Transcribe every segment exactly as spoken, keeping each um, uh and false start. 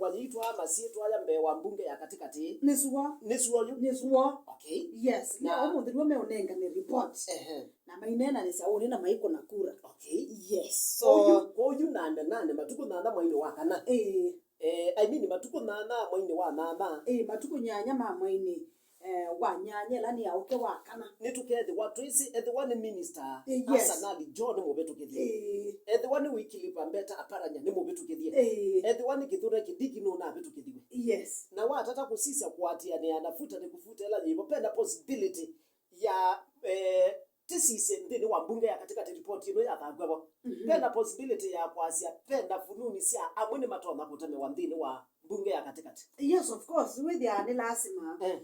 Yĩitwa masyĩtwa aya mbee wa mbunge ya katĩkatĩ. Nĩ sure. Nĩ sure yu? Nĩ sure. Okay. Yes. Na ũmũnthĩ nĩw'o meũnengane report. Ehe. Na maineenanĩsya ũnĩ na maikũna kura. Okay. Yes. So, kwoyu, kwoyu nane nane matukũ nana mweinĩ wa kana. Ĩĩ. Eh, I mean, matukũ nana mweinĩ wa nana. Ĩĩ, matukũ nyanya ma mweinĩ, eh, wa nyanya, ĩla nĩ yaũke wa kana. Nĩtũkethĩwa twĩsĩ, ethĩwa nĩ minister, eh, yes, Hassan Ali Joho nĩ mũvĩtũkĩthye. Ĩĩ. Ethĩwa nĩ Wycliffe Ambeta Oparanya nĩ mũvĩtũkĩthye. Ĩĩ. Ethĩwa nĩ Kithure Kindiki nũnavĩtũkĩthiwe. Yes. Na watata kũsisya kũatĩanĩa na vuta nĩ kũvuta ĩla yĩvo, pena possibility ya, eh, tĩsisye nthĩnĩ wa mbunge ya katĩkatĩ report ĩno yathangw'a vo. Mhm. Pena possibility ya kwasya pena fununu sya amwe nĩmatonya kũtemewa nthĩnĩ wa mbunge ya katĩkatĩ. Yes, of course, wĩthĩaa nĩ lasima. Eh.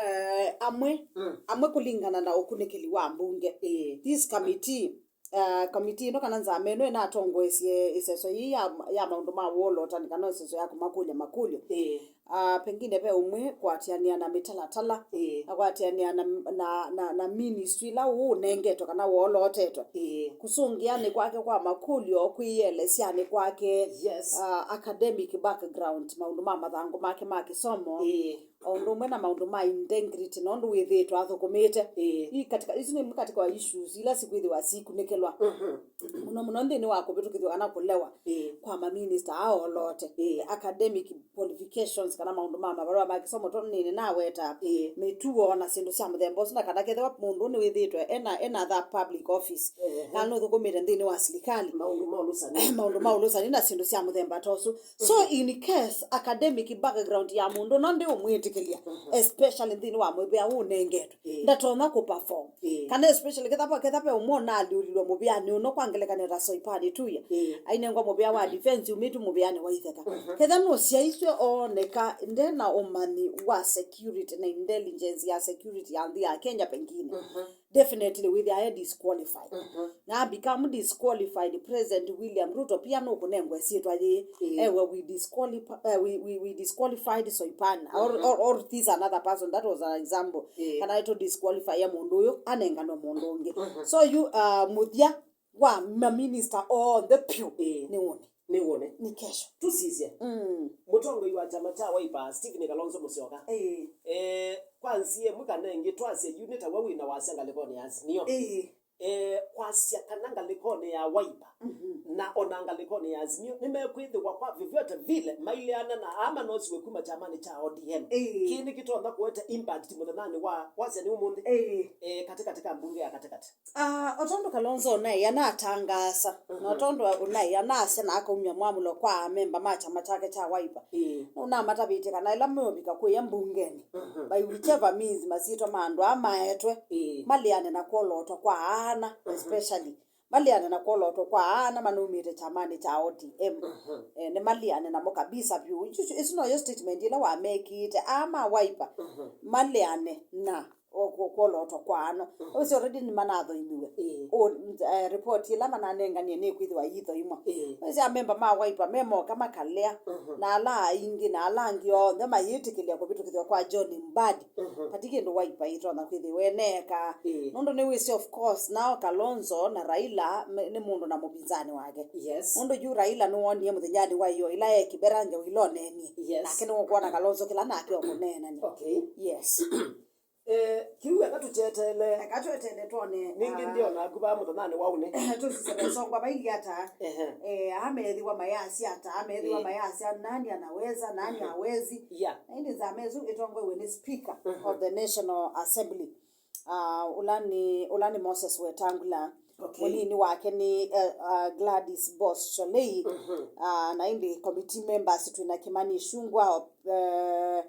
Eh, amwe, mm, amwe kũlingana na ũkunĩkĩli wa mbunge. Ĩĩ. This committee, eh, committee ĩno kana nzama ĩno ĩnatongoesye ĩseso yĩĩ ya, ya maũndũ ma wolotanĩ kana ĩseso ya kũmakũlya makũlyo. Ĩĩ. Ah, pengine ve ũmwe kũatĩanĩa na mĩtalatala, ĩĩ, na kũatĩanĩa na, na, na, na ministry ila ũnengetwe kana woolotetwe. Ĩĩ. Kũsũngĩanĩ kwake kwa makũlyo, kwĩyĩelesyanĩ kwake, yes, ah, academic background, maũndũ ma mathangũ make ma kĩsomo, ĩĩ, o ũndũ ũmwe na maũndũ ma integrity, na ũndũ wĩthĩĩtwe athũkũmĩte. Ĩĩ. Ii katika, isu nĩ imwe katika wa issues ila sikwĩthĩwa sikunĩkĩlwa. Mhm. Mũno mũno nthĩnĩ wa kũvĩtũkĩthw'a kana kũlewa, ĩĩ, kwa maminista aolote. Ĩĩ. Academic qualifications kana maũndũ ma mavalũa ma kĩsomo, tondũ nĩnĩ naweta, ĩĩ, mĩtuo na syĩndũ sya mũthemba ũsu, na kana kethĩwa mũndũ nĩwĩthĩĩtwe ena, ena other public office, ehe, kana nũthũkũmĩte nthĩnĩ wa silikalĩ. Maũndũ ma ũlũsani. Maũndũ ma ũlũsani na syĩndũ sya mũthemba ta ũsu. So, mhm, in case academic background ya mũndũ no ndĩũmwĩtĩkĩlya, mhm, especially nthĩnĩ wa mũvea ũnengetwe, ĩĩ, ndatonya kũperform. Ĩĩ. Kana especially ketha, ketha ve ũmwe ũnaalyũlilwe mũvĩanĩ ũno, kwa ngelekany'o ta Soipan Tuya. Ĩĩ. Ainengwa mũvĩa wa defense umĩtu mũvĩanĩ wa itheka. Mhm. Ketha nũsyaisye ooneka ndena ũmanyi wa security na intelligence ya security ya nthĩ ya Kenya pengine. Mhm. Definitely wĩthĩaa e disqualified. Mhm. Na become disqualified, President William Ruto pia nũkũnengwa ĩsyĩtwa yĩĩ. Ĩĩ. Ewe, we disqualify, eh, we, we, we disqualified Soipan or, mhm, or, or this another person, that was an example. Ĩĩ. Kana ĩtũ disqualify ya mũndũ ũyũ, anenganwe mũndũ ũngĩ. Mhm. So you, uh, mũthya wa maminista onthe pyũ, ĩĩ, nĩ ũnĩ. Nĩ wone. Nĩ kesho. Tũsisye. Mm. Mũtongoi wa kyama kya Wiper, Stephen Kalonzo Musyoka. Ĩĩ. Eh, kwa nzĩa ĩmwe kana ĩngĩ, twasya yu nĩ tawe wĩ na wasya ngalĩkonĩ ya Azimio. Ĩĩ. Eh, kwasya kana ngalĩkonĩ ya Wiper, mhm, na ona ngalĩkonĩ ya Azimio, nĩmekwĩthĩwa kwa vyovyote vile maileana na aa manosiwe kuma kyamanĩ kya O D M. Ĩĩ. Kĩĩ nĩkĩtonya kũete impact mũthenyanĩ wa wasya nĩ ũmũnthĩ. Ĩĩ. Eh, katĩkatĩ ka mbunge ya katĩkatĩ. Ah, o tondũ Kalonzo ũnaĩ anatangaasa, na o tondũ ũnaĩ anasya na akaumya mwamũlo kwa amemba ma kyama kyake kya Wiper, ĩĩ, nũnamatavĩtye kana ĩla meũvika kũya mbungenĩ, mhm, by whichever means, masyĩtwa ma andũ aa maetwe, ĩĩ, maleane na kwolootwa kwa aana, mhm, especially. Maleane na kwolootwa kwa aana manaumĩte kyamanĩ kya O D M. Mhm. Eh, nĩmaleane namo kabisa vyũ. Isu, isu noyo statement ĩla wamekĩĩte. Aa ma Wiper, mhm, maleane na o-, kwo-, kwolootwa kwa ano. Mhm. Wĩsĩ already nĩmanathoimiwe. Ĩĩ. O, eh, report ĩla mananenganie nĩkwĩthĩwa yĩthoimwa. Ĩĩ. Wĩsĩ amemba ma Wiper memoka makalea, mhm, na ala aingĩ, na ala angĩ onthe mayĩtĩkĩlya kũvĩtũkĩthw'a kwa John Mbadi. Mhm. Vati kĩndũ Wiper ĩtonya kwĩthĩwa ĩneeka. Ĩĩ. Nũndũ nĩwĩsĩ, of course, nao Kalonzo na Raila me-, nĩ mũndũ na mũvinzani wake. Yes. Nũndũ yu Raila nĩwonie mũthenyanĩ wa ĩyoo ĩla e Kibera ngewa ila ũneenie. Yes. Nake nĩwũkwona Kalonzo kĩla nake ũkũneenany'a. Okay. Yes. Eh, kĩu eka tũkyeteele. Eka tweteele twone, nĩngĩ ah, nthĩ o naku vaa mũthenyanĩ wa ũnĩ. Tũsisye mesongwa vaili ata. Ehe. Eh, aa meethĩwa mayasya ata, aa meethĩwa, ĩĩ, mayasya nani anaweza, nani, mhm, hawezi. Yeah. Na ĩndĩ nzama ĩsu ĩtongoew'e nĩ Speaker, mhm, of the National Assembly. Ah, ũla nĩ, ũla nĩ Moses Wetangula. Okay. Mũnini wake nĩ, eh, ah, Gladys Boss Sholei. Mhm. Ah, na ĩndĩ committee members twĩna Kimani Ichung'wah, eh,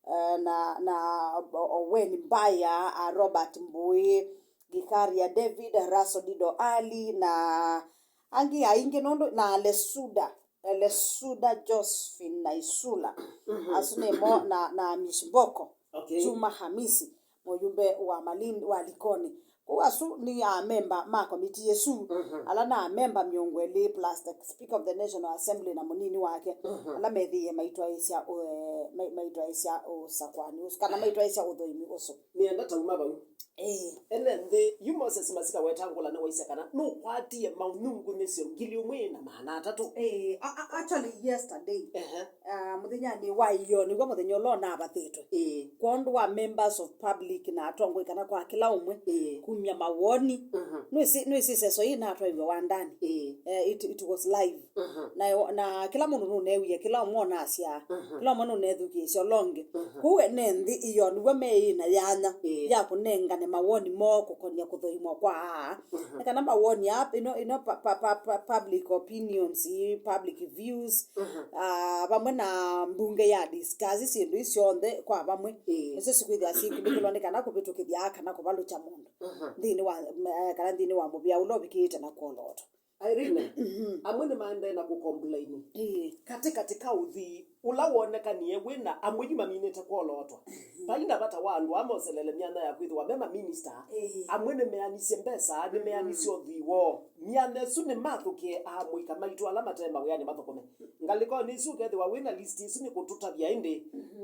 eh, na, na O-, Owen Mbaya, ah, Robert Mbui, Gĩkaria David, Raso Dido Ali, na angĩ aingĩ nũndũ, na Lesuda, Lesuda Josephine Naisula. Mhm. Asu nĩmo na, na Amish Mboko, okay, Juma Hamisi, mũyumbe wa Malindi, wa Likoni. Kwoou asu nĩ amemba ma komitii ĩsu, mhm, ala na amemba mĩongo ĩlĩ plus the Speaker of the National Assembly na mũnini wake, mhm, ala methĩie maitwaĩsya ũ-, eh, mai-, maitwaĩsya ũsakwani ũsu, kana maitwaĩsya ũthoimi ũsu. Nĩenda tauma vau. Eh. Ene nthĩ yu Moses Masika Wetangula nĩwaisye kana nũkwatie maunyungunyĩsyo ngili ũmwe na maana atatũ. Eh, a- a- actually yesterday, Ehe. Ah, mũthenyanĩ wa ĩoo nĩw'o mũthenya ũla ũnavathĩtwe. Ĩĩ. Kwondũ wa members of public na atongoi kana kwa kĩla ũmwe Ĩĩ. Kumya mawoni. Mhm. Nĩwĩsĩ nĩwĩsĩ seso ĩĩ natwaiwe wandani. Ĩĩ. Eh, it, it was live. Mhm. Na, na kĩla mũndũ nũneewie, kĩla ũmwe ũnasyaa, Mhm. Kĩla ũmwe nũnethukĩĩsya ũla ũngĩ. Mhm. Kũu ene nthĩ ĩoo nĩw'o meĩ na yanya Ĩĩ. Ya kũnengane mawoni moo kũkonia kũthoimwa kwa aa. Mhm. Nĩ kana mawoni aa, ino, ino pa, pa, pa, pa, public opinions, public views, Mhm. Ah, vamwe na mbunge ya discuss syĩndũ ii syonthe kwa vamwe. Ĩĩ. Nĩsyo sikwĩthĩa sikunĩkĩlwa nĩ kana kũvĩtũkĩthya kana kũvalũkya mũndũ Mhm. Nthĩnĩ wa, eh, kana nthĩnĩ wa mũvĩa ũla ũvikĩĩte na kwolootwa. Irene, Mhm. Amwe nĩmaendee na kũkomplaini Ĩĩ. Katĩkatĩ ka ũthwii ũla wonekanie wĩna amwe yu maminĩte kwolootwa. Vai na vata wa andũ aa moselele myanya ya kwĩthĩwa me maminista. Ĩĩ. Amwe nĩmeanisye mbesa, nĩmeanisye ũthwii woo. Myanya ĩsu nĩmathũkĩe amũika maitũ ala mate mawĩanĩ mathũkũme. Ngalĩkonĩ ĩsu ũkethĩwa wĩ na list ĩsu nĩkũtũtavya ĩndĩ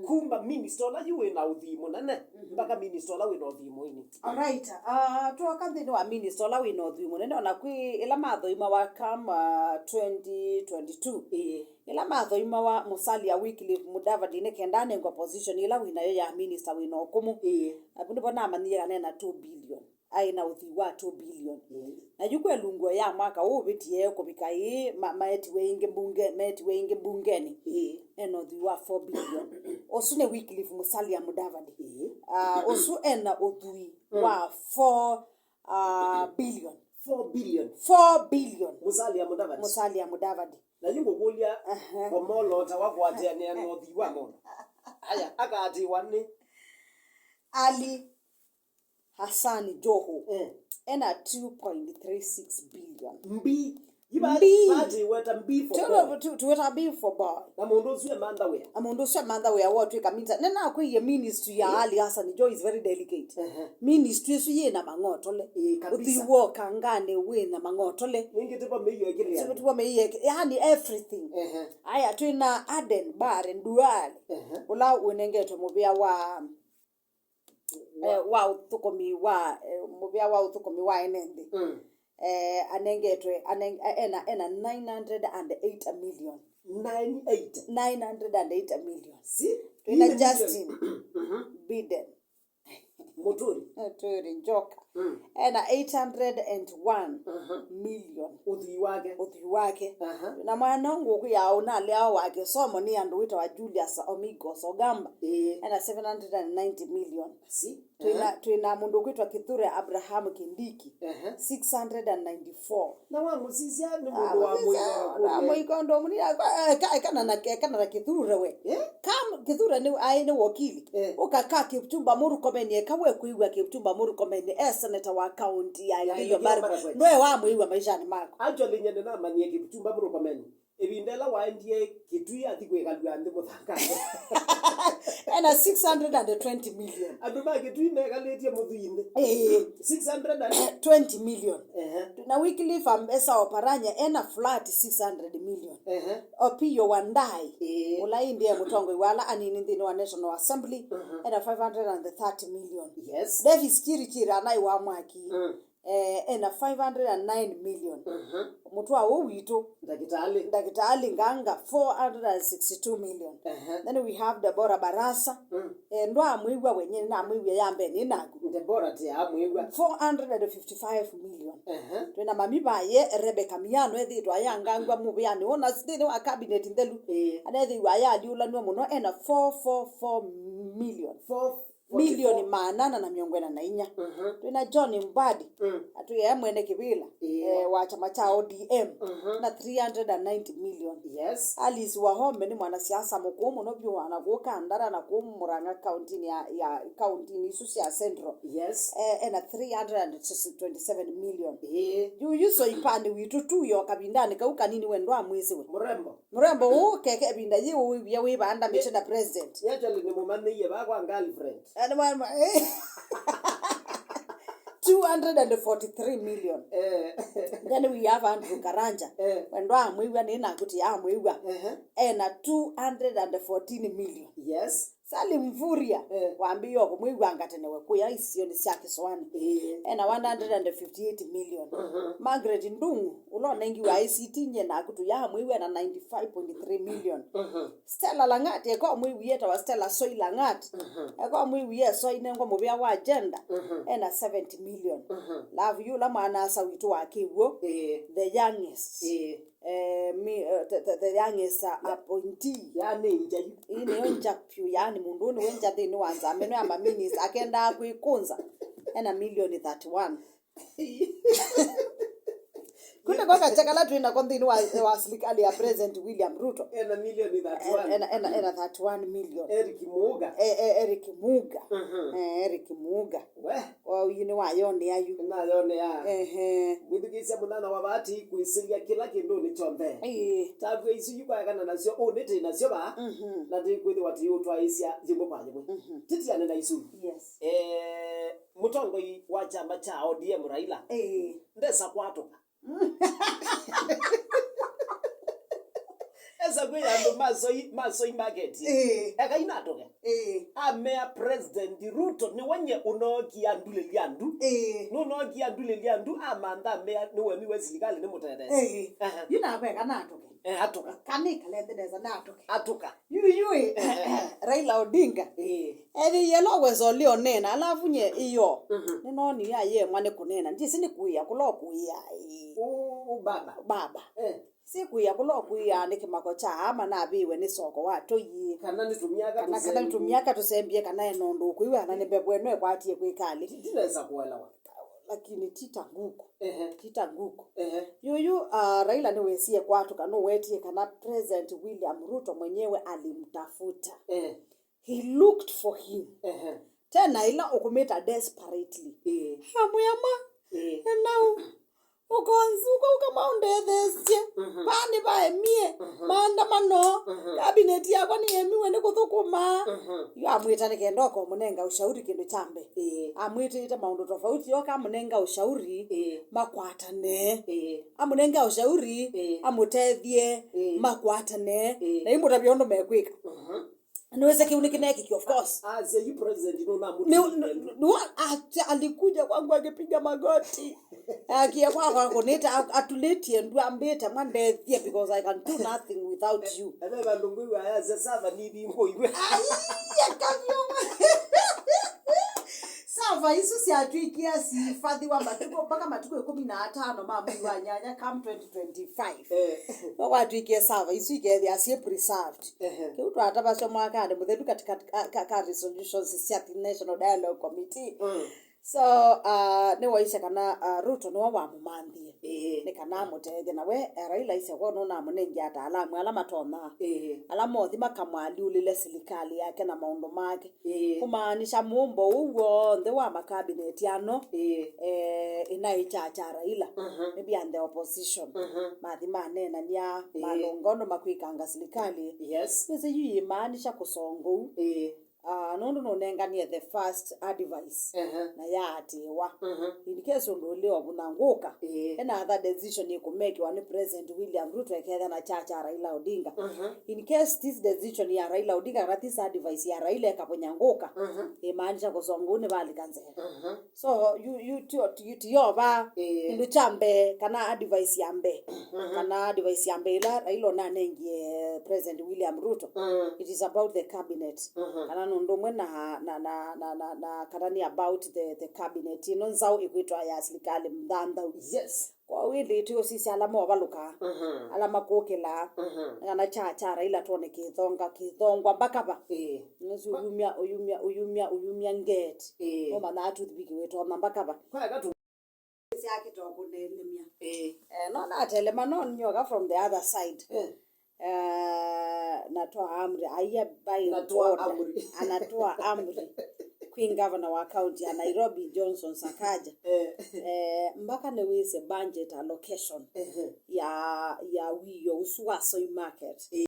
kuma minista ũla yu wĩ na ũthwii mũnene mpaka minista ũla wĩ na ũthwii mũini. Alright, uh, tuoka nthĩnĩ wa minista ũla wĩ na ũthwii mũnene, ona kwĩ ĩla mathoimawa kam uh, twenty twenty-two. Ĩĩ. Ĩla mathoimawa Musalia Wycliffe Mudavadi nĩ kenda anengwa position ĩla wĩ nayo ya minista wĩ na ũkũmũ. Ĩĩ. Avu nĩvo namanyie kana ena two billion. Aĩ na ũthwii wa two billion. Mm. Na yu kwelungũo ya mwaka ũũ ũvĩtie kũvika ĩĩ ma- maetiwe ĩngĩ mbunge, maetiwe ĩngĩ mbungenĩ. Ĩĩ. Ena ũthwii wa four billion. Ũsu nĩ Wycliffe Musalia Mudavadi. Ĩĩ. Ah, ũsu ena ũthwii Mm. Wa four ah, billion. Four billion. Four billion. Musalia Mudavadi. Musalia Mudavadi. Na yu ngũkũlya Aha. Komolo ta wa kũatĩanĩa na ũthwii wa mũndũ. Aya, akaatĩwa nĩ Ali Hassan Joho. Eh. Ena two point three six billion. Mbi. Mbi. Tuweta mbi for boy. Na mũndũ ũsu emantha wĩa. Na mũndũ ũsu emantha wĩa wotwĩka minista. Nĩnakwĩie ministry ya Ali Hassan Joho is very delicate. Ehe. Ministry ĩsu yĩ na mang'otole. Ĩĩ, kabisa. Ũthwii wa ũkanganĩ wĩ na mang'otole. Ningĩ tĩvo mĩio ĩkĩlĩa. Tĩvo mĩio ĩkĩ-, yani everything. Ehe. Aya, twĩ na Aden Bare Duale. Ehe. Ũla ũnengetwe mũvĩa wa eh, wa ũthũkũmi wa eh, mũvĩa wa ũthũkũmi wa ene nthĩ. Mm. Eh, anengetwe aneng, eh, ena ena nine hundred and eight million. Nine eight. Nine hundred and eight million. Si? Twĩna Justin Biden. Mũtũri. Mũtũri Njoka. Mm. Ena eight hundred and one million. Ũthwii wake. Ũthwii wake. Aha. Na mwana ngũkũ ya ũnalea wa kĩsomo nĩ andũ wĩtawa Julius Omigos Ogamba. Ĩĩ. Ena seven hundred and ninety million. Si. Twĩna, twĩna mũndũ ũkwĩtwa Kithure Abraham Kindiki. Aha. Six hundred and ninety-four. Na wamũsisya nĩ mũndũ wa mũika. Mũika ũndũ mũnini, eka, eka na, eka na Kithure we. Eh? Kam, Kithure nĩ, aĩ nĩ wokili. Eh. Ũkaka Kipchumba Murkomen, eka we kwĩw'a Kipchumba Murkomen e seneta wa kaunti ya Elgeyo Marakwet. Nwe wamwĩw'a maishanĩ maku. Actually, nyende namanyie Kipchumba Murkomen. Ĩvinda ĩla waendie Kitui athi kwĩkalw'a nthĩ mũthanganĩ. Ena six hundred and twenty million. Andũ ma Kitui mekalĩtye mũthwii nthĩ. Ĩĩ. Six hundred and twenty million. Ehe. Na Wycliffe Ambesa Oparanya ena flat six hundred million. Ehe. Opiyo Wandayi, Ĩĩ. Ũla ĩndĩ e mũtongoi wa ala anini nthĩnĩ wa National Assembly, Mhm. Ena five hundred and thirty million. Yes. Davis Chirichiri anaĩ wa mwaki. Mm. Eh, ena five hundred and nine million. Mhm. Mũtũa ũũ witũ. Ndakĩtalĩ. Ndakĩtalĩ Nganga, four hundred and sixty-two million. Ehe. Then we have Deborah Barasa. Mm. Eh, ndwamwĩw'a wenye, namwĩw'a ya mbee nĩ naku. Deborah ti amwĩw'a. Four hundred and fifty-five million. Ehe. Twĩna mami vaye, Rebecca Miano, ethĩĩtwe ayangangwa mũvĩanĩ ũũ, na nthĩnĩ wa cabinet nthelu. Ĩĩ. Anethĩiwe ayaalyũlanw'a mũno, ena four four four million. Four forty-four. Milioni maana ana na mĩongo ĩna na inya. Mhm. Twĩna John Mbadi, Mm. Atwĩe mwene kĩvĩla, Ĩĩ. Eh, wa kyama kya O D M, Mhm. Na three hundred and ninety million. Yes. Alice Wahome nĩ mwanasiasa mũkũũ mũno vyũ wa na kũũ Kandara na kũũ Murang'a kauntinĩ ya, ya kauntinĩ isu sya Central. Yes. Eh, ena three hundred and twenty-seven million. Ĩĩ. Yu yu Soipani witũ tu yo kavindanĩ kau kanini we ndwamwĩsĩwe. Murembo. Mũrembo ũũ keke ĩvinda yĩ ũwĩw'ĩa wĩ vaa ndamĩte na president. Actually, nĩmũmanyĩie vaa kwa girlfriend. Eh, nĩ mwana, eh. Two hundred and forty-three million. Eh. Then we have Andrew Karanja. Eh. We ndwamwĩw'a, nĩ naku ti amwĩw'a. Ehe. Ena two hundred and fourteen million. Yes. Salim Mvurya, eh, wambĩĩe o kũmwĩw'anga tene we kũya isionĩ sya kĩsoani. Eh. Ena one hundred and fifty-eight million. Mhm. Margaret Ndung'u, ũla ũnengiwe I C T nye naku tũya amwĩw'a ena ninety-five point three million. Mhm. Stella Lang'at, eka ũmwĩw'ie etawa Stella Soi Lang'at. Mhm. Eka ũmwĩw'ie Soi nengwa mũvĩa wa gender, mhm, ena seventy million. Mhm. Alafu yu ũla mwana-a-asa witũ wa kĩw'ũ, eh, the youngest. Eh. Eh, mi, eh, the, the, the youngest, uh, appointee. Yaani nja yu. Ĩĩ nĩyo nja vyũ, yaani mũndũ ũyũ nĩwe nja nthĩnĩ wa nzama ĩno ya maminista, akendaa kwĩkũnza. Ena milioni thirty-one. Kũndĩ kwa kacha kala twĩ nako nthĩnĩ wa, wa silikalĩ ya President William Ruto. Ena milioni thirty-one. Eh, ena, ena, ena thirty-one million. Eric Muga. Eh, eh, Eric Muga. Mhm. Eh, Eric Muga. We. Kwa ũyu nĩwayonea yu. Nayonea. Ehe. Mwĩthukĩĩsya mũnana wa vati kwĩsĩlya kĩla kĩndũnĩ kyonthe. Ĩĩ. Tavw'a isu yu kwaekana nasyo, ũũ nĩ tĩ nasyo va, mhm, na ndĩkwĩthĩwa tũiũtwaĩĩsya yĩmwe kwa yĩmwe. Mhm. Tĩtiane na isu. Yes. Eh, mũtongoi wa kyama kya O D M Raila, ĩĩ, ndesa kwatũka. Esa kwĩ andũ ma Soi, ma Soi market. Ĩĩ. Eka inatũke. Ĩĩ. Amea President Ruto nĩwe nye ũnookie andulĩlya andu. Ĩĩ. Nũnookie andulĩlya andu, amantha amea nĩwemiwe silikalĩ nĩmũtetheesye. Ĩĩ. Aha. Yu nakwa eka natũke. Eh, atũka. Kana ikale nthĩ nesa natũke. Atũka. Yu, yu, ĩ, Raila Odinga. Ĩĩ. Ethĩie no wesa ũlĩ ũneena, alafu nye ĩyo. Mhm. Nĩnoonie ayemwa nĩ kũneena. Ndyĩsĩ nĩ kũĩa kũla ũkũĩa, ĩ. Ũ, ũ, baba. Baba. Eh. Si kũĩa kũla ũkũĩa nĩ kĩmako kya aa manavĩĩwe nĩ soko wa tũi. Kana nĩ tũmyaka. Kana, kana nĩ tũsembie, tũmyaka tũsembie, kana ena ũndũ ũkwĩw'a, kana nĩ mbevo ĩno ĩkwatie kwĩkalĩ. Ndinesa kũelewa. Lakini ti ta nguku. Ehe. Ti ta nguku. Ehe. Yuyu, ah, Raila nĩwesie kwatũka, nũwetie kana President William Ruto mwenyewe alimtafuta. Ehe. He looked for him. Ehe. Tena ĩla ũkũmĩta desperately. Ĩĩ. Amwĩa ma, ĩĩ, enau, ũkonzi ũkauka maũndetheesye. Mhm. Vaa nĩvaemie, mhm, maandamano, mhm, cabinet yakwa nĩyemiwe nĩ kũthũkũma. Mhm. Yu amwĩta nĩ kenda oka ũmũnenga ũshauri kĩndũ kya mbee. Ĩĩ. Amwĩtĩĩte maũndũ tofauti, oka amũnenga ũshauri, ĩĩ, makwatane. Ĩĩ. Amũnenga ũshauri, ĩĩ, amũtethye, ĩĩ, makwatane. Ĩĩ. Na imũtavya ũndũ mekwĩka. Mhm. Nĩwĩsĩ kĩu nĩkĩnekĩkie, of course. Asya yu president nũnamũtiie nĩ, nĩ, nĩ, nĩ, a-, alikuja kwangu akipiga magoti. Akia kwakwa kũnĩta, a-, atulĩtie ndu ambĩte, "Mwa ndethie because I can do nothing without you." Ene vandũ ngwĩw'a ayasya sava nithingũiwe. Aiya, kavyũ. Sava isu syatwĩkie sifathiwa matukũ, mpaka matukũ ĩkũmi na atano ma mwei wa nyanya, come twenty twenty-five. Eh. No kwatwĩkie sava isu ikethĩa syĩ preserved. Ehe. Kĩu twatavasya mwakanĩ mũthelu katika ka, ka, ka resolutions sya the National Dialogue Committee. Mm. So, uh, nĩwaisye kana, uh, Ruto nĩwe wamũmanthie. Ĩĩ. Nĩ kana amũtethye. Na we, uh, Raila aisye kwa nũnamũnengie ataalamu ala matonaa. Ĩĩ. Ala mothi makamwaliũlĩle silikalĩ yake na maũndũ make. Ĩĩ. Kũmaanisha mũmbo ũu w'onthe wa makabineti ano, ĩĩ, eh, ĩnaĩ kya kya Raila. Mhm. Maybe and the opposition. Mhm. Mathi maneenania, ĩĩ, malũnga ũndũ makwĩkanga silikalĩ. Yes. Nĩsĩ yu yĩmaanisha kũsonga ũu. Ĩĩ. Ah, nũndũ nũnenganie the first advice, ehe, na yaatĩĩwa. Mhm. In case ũndũ ũlĩ ovũthangũka, ĩĩ, ena other decision ĩkũmekiwa nĩ President William Ruto ekethĩa na kya kya Raila Odinga. Mhm. In case this decision ya Raila Odinga kana this advice ya Raila ĩkavũnyangũka, mhm, ĩmaanisha kũsonga ũu nĩvalika nzeve. Mhm. So, yu, yu, tio, yu, tiova, ĩĩ, kĩndũ kya mbee, kana advice ya mbee, mhm, kana advice ya mbee ĩla Raila ũnanengie President William Ruto, mm, it is about the cabinet. Mhm. Kana nũndũ ũmwe na, na, na, na, na, na, kana nĩ about the, the cabinet ĩno nzaũ ĩkwĩtwa ya silikalĩ mthanthau. Yes. Kwa wĩlĩtwe ũsisya ala movalũkaa, mhm, ala makũkĩlaa, mhm, kana kya, kya Raila twone kĩthonga, kĩthongwa mbaka va. Ĩĩ. Nĩsĩ ũyumya, ũyumya, ũyumya, ũyumya ngeti. Ĩĩ. Ũmanyaa toothpick wĩtonya mbaka va. Kwa eka tu- Syakĩte o kũnelemya. Ĩĩ. Eh, no natelema, no nyoka from the other side. Eh. Eh, natoa amri, aiya by order. Natoa amri. Anatoa amri kwĩ ngavana wa kaunti ya Nairobi, Johnson Sakaja. Eh. Eh, mbaka nĩwĩsĩ budget allocation, ehe, ya, ya wĩoo ũsu wa Soi Market. Ĩĩ.